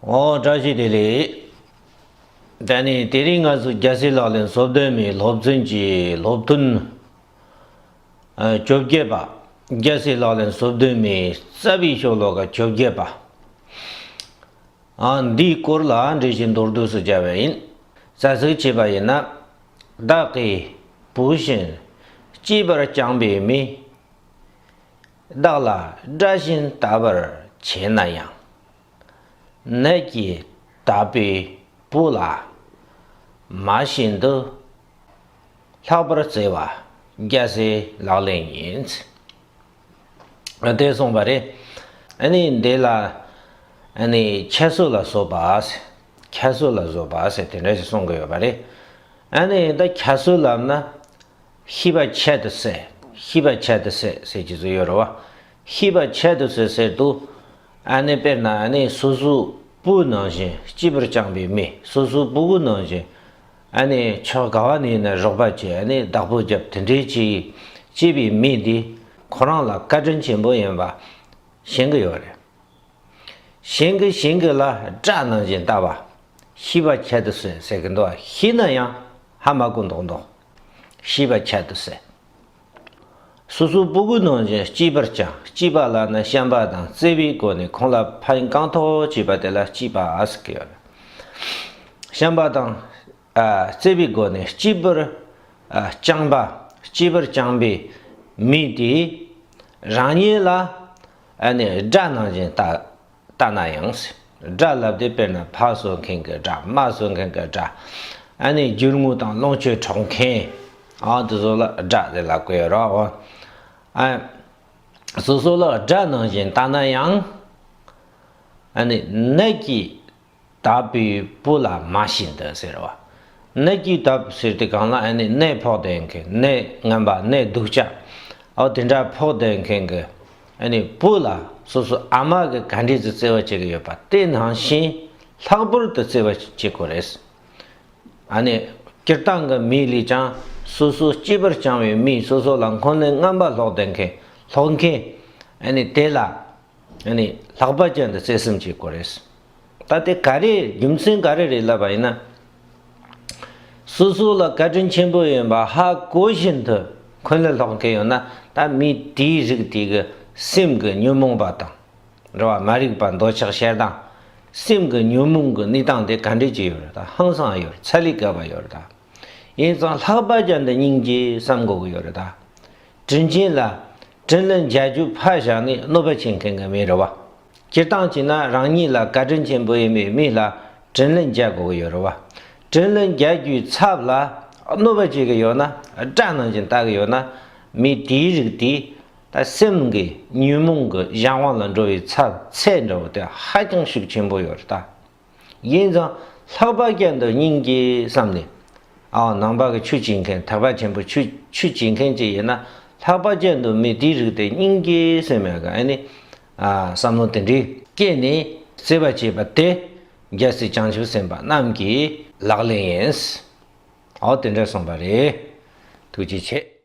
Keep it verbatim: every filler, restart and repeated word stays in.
ཨོ་བཀྲ་ཤིས་བདེ་ལེགས། ད་ནི་དེ་རིང་ང་ཚོ་རྒྱལ་སྲས་ལག་ལེན་སོ་བདུན་མའི་སློབ་ཚན་གྱི་སློབ་ཐུན་ཨ་བཅོ་བརྒྱད་པ། རྒྱལ་སྲས་ལག་ལེན་སོ་བདུན་མའི་རྩ་བའི་ཤོ་ལོ་ཀ་བཅོ་བརྒྱད་པ། ཨ་འདིའི་སྐོར་ལ་འགྲེལ་བཤད་མདོར་བསྡུས་སུ་བྱ་བ་ཡིན། རྩ་ཚིག་བྱས་པ་ཡིན་ན། བདག་གི་བུ་བཞིན་གཅེས་པར་བསྐྱངས་པའི་མི། བདག་ལ་དགྲ་བཞིན་ལྟ་བར་བྱས་ན་ཡང་། ནད་ཀྱིས་དག་པའི་བུ་ལ་མ་བྱིན་དུ་ལྷག་པར་བརྩེ་བ་རྒྱལ་སྲས་ལག་ལེན་ཡིན། དེ་གསུངས་པ་རེད། ཨ་ནི་འདི་ལ་ཨ་ནི་ཁྱད་གསོད་ལ་སོགས་པ་ཟེར། ཁྱད་གསོད་ལ་སོགས་པ་ཟེར་དེ་འདྲ་ཞིག་གསུང་གི་ཡོད་པ་རེད། ཨ་ནི་ད་ཁྱད་གསོད་ལབ་ན། ཤེས་པ་ཆད་དུ་ཟད། ཤེས་པ་ཆད་དུ་ཟད་ཟེར་གྱི་ཚུལ་ཡོད་རེད་བ། ཤེས་པ་ཆད་དུ་ཟད་ཟེར་དུས། ཨ་ནི་དཔེར་ན་ཨ་ནི་སོ་སོའི་བུ་ནང་བཞིན་གཅེས་པར་བསྐྱངས་པའི་མི། སོ་སོའི་བུ་གུ་ནང་བཞིན་ཨ་ནི་ཕྱོགས་ག་བ་ནས་ཡིན་ན་རོགས་པ་བྱེད། ཨ་ནི་བདག་པོ་རྒྱབ། དེ་འདྲའི་ཅིག་གཅེས་པའི་མི་འདི་ཁོ་རང་ལ་བཀའ་དྲིན་ཆེན་པོ་ཡིན་པ་ཤེས་ཀྱི་ཡོད་རེད། གཞན་གྱིས་གཞན་གྱི་ལ་དགྲ་ནང་བཞིན་ལྟ་བ། ཤེས་པ་ཆད་དུ་ཟད་ཟེར་གྱི་འདུག་ཤེས་ན་ཡང་ཧ་མ་གོ་མདོག་མདོག་ཤེས་པ་ཆད་དུ་ཟད། སོ་སོའི་བུ་གུ་ནང་བཞིན་གཅེས་པར་བསྐྱངས། གཅེས་པ་ལབ་ན་བྱམས་པ་དང་བརྩེ་བའི་སྒོ་ནས་ཁོང་ལ་ཕན་གང་ཐོགས་བྱས་པ་དེ་ལ་གཅེས་པ་ཟེར་གྱི་ཡོད་རེད། བྱམས་པ་དང་ཨ་བརྩེ་བའི་སྒོ་ནས་གཅེས་པར་ཨ་བསྐྱངས་པ། གཅེས་པར་བསྐྱངས་པའི་མི་དེས་རང་ཉིད་ལ་ཨ་ནི་དགྲ་ནང་བཞིན་ལྟ་ལྟ་ན་ཡང་། དགྲ་ལབ་དེ་དཔེར་ན་ཕ་གསོད་མཁན་གྱི་དགྲ། མ་གསོད་མཁན་གྱི་དགྲ། ཨ་ནི་རྒྱུ་དངོས་དང་ལོངས་སྤྱོད་འཕྲོག་མཁན། ཨ་དེ་ཚོ་ལ་དགྲ་དེ་ལབ་ཀྱི་ཡོད་རེད། ཨ་སོ་སོ་ལ་དགྲ་ནང་བཞིན་ལྟ་ན་ཡང་། ཨ་ནི་ནད་ཀྱིས་དག་པའི་བུ་ལ་མ་བྱིན་དུ་ཟེར་བ། ནད་ཀྱིས་དག་ཟེར་དུས་སྒང་ལ་ཨ་ནི་ནད་ཕོག་བསྡད་མཁན། ནད་ངན་པ། ནད་སྡུག་ཅག་ཨོ་དེ་འདྲ་ཕོག་བསྡད་མཁན་གྱི་ཨ་ནི་བུ་ལ་སོ་སོ་ཨ་མ་གིས་ག་འདྲས་ཀྱི་བརྩེ་བ་བྱེད་ཀྱི་ཡོད་པ་དེ་ནང་བཞིན་ལྷག་པར་དུ་བརྩེ་བ་བྱེད་དགོས་རེད། ཨ་ནི་སྤྱིར་བཏང་གི་མི་ལས་ཀྱང་སོ་སོ་གཅེས་པར་བསྐྱངས་པའི་མི། སོ་སོ་ལ་འཁོན་ལན་རྔམ་པ་སློག་བསྡད་མཁན། སློག་མཁན་ཨ་ནི་དེ་ལ། ཨ་ནི་ལྷག་པ་ཅན་དུ་བརྩེ་སེམས་བྱེད་དགོས་རེད། ད་དེ་ག་རེ་རྒྱུ་མཚན་ག་རེ་རེད་ལབ་པ་ཡིན་ན། སོ་སོ་ལ་བཀའ་དྲིན་ཆེན་པོ་ཡིན་པ་ཧ་གོ་བཞིན་དུ་འཁོན་ལན་སློག་མཁན་ཡོད་ན། ད་མི་དེའི་རིགས་དེ་གི་སེམས་ཀྱི་ཉོན་མོངས་པ་དང་། རེད་བ། མ་རིག་པ་འདོད་ཆགས་ཞེ་སྡང་། སེམས་ཀྱི་ཉོན་མོངས་ཀྱི་གནས་སྟངས་དེ་ག་འདྲས་ཅིག་ཡོད་རེད། ད་ཧང་སང་ཡོད་རེད། ཚ་ལས་བརྒལ་བ་ཡོད་རེད། ད་ཡིན་ཙང་ལྷག་པ་ཅན་དུ་སྙིང་རྗེ་བསམ་དགོས་ཀྱི་ཡོད་རེད། ད་དྲིན་ཆེན་ལ་དྲིན་ལན་འཇལ་རྒྱུ་ཕར་བཞག་ནས་གནོད་པ་བྱེད་མཁན་གྱི་མི་རེད་བ། སྤྱིར་བཏང་བྱས་ན་རང་ཉིད་ལ་བཀའ་དྲིན་ཆེན་པོ་ཡིན་པའི་མི་ལ་དྲིན་ལན་འཇལ་དགོས་ཀྱི་ཡོད་རེད་བ། དྲིན་ལན་འཇལ་རྒྱུའི་ཚབ་ལ་གནོད་པ་བྱེད་ཀྱི་ཡོད་ན། དགྲ་ནང་བཞིན་ལྟ་གི་ཡོད་ན། མི་དེའི་རིགས་དེ་ད་སེམས་ཀྱི་ཉོན་མོངས་ཀྱི་གཞན་དབང་ལ་འགྲོ་བའི་ཚབ་ཚད་འདྲ་བོ་དེ་ཧ་ཅང་ཤུགས་ཆེན་པོ་ཡོད་རེད་ད། ཡིན་ཙང་ལྷག་པ་ཅན་དུ་སྙིང་རྗེ་བསམ་ནས། ཨའོ་ནང་པ་གི་ཆོས་བྱེད་མཁན། ཐེག་པ་ཆེན་པོའི་ཆོས་ཆོས་བྱེད་མཁན་ཅིག་ཡིན་ན། ལྷག་པ་ཅན་དུ་མི་དེའི་རིགས་དེ་སྙིང་རྗེ་སེམས་ཡོད་ག་ཨ་ནི་ཨ་བསམ་བློ་དེ་འདྲའི་སྐྱེས་ནས་བརྩེ་བ་བྱེད་པ་དེ་རྒྱལ་སྲས་བྱང་ཆུབ་སེམས་དཔའ་རྣམས་ཀྱི་ལག་ལེན་ཡིན། ཨའོ་དེ་འདྲ་གསུངས་པ་རེད། ཐུགས་རྗེ་ཆེ།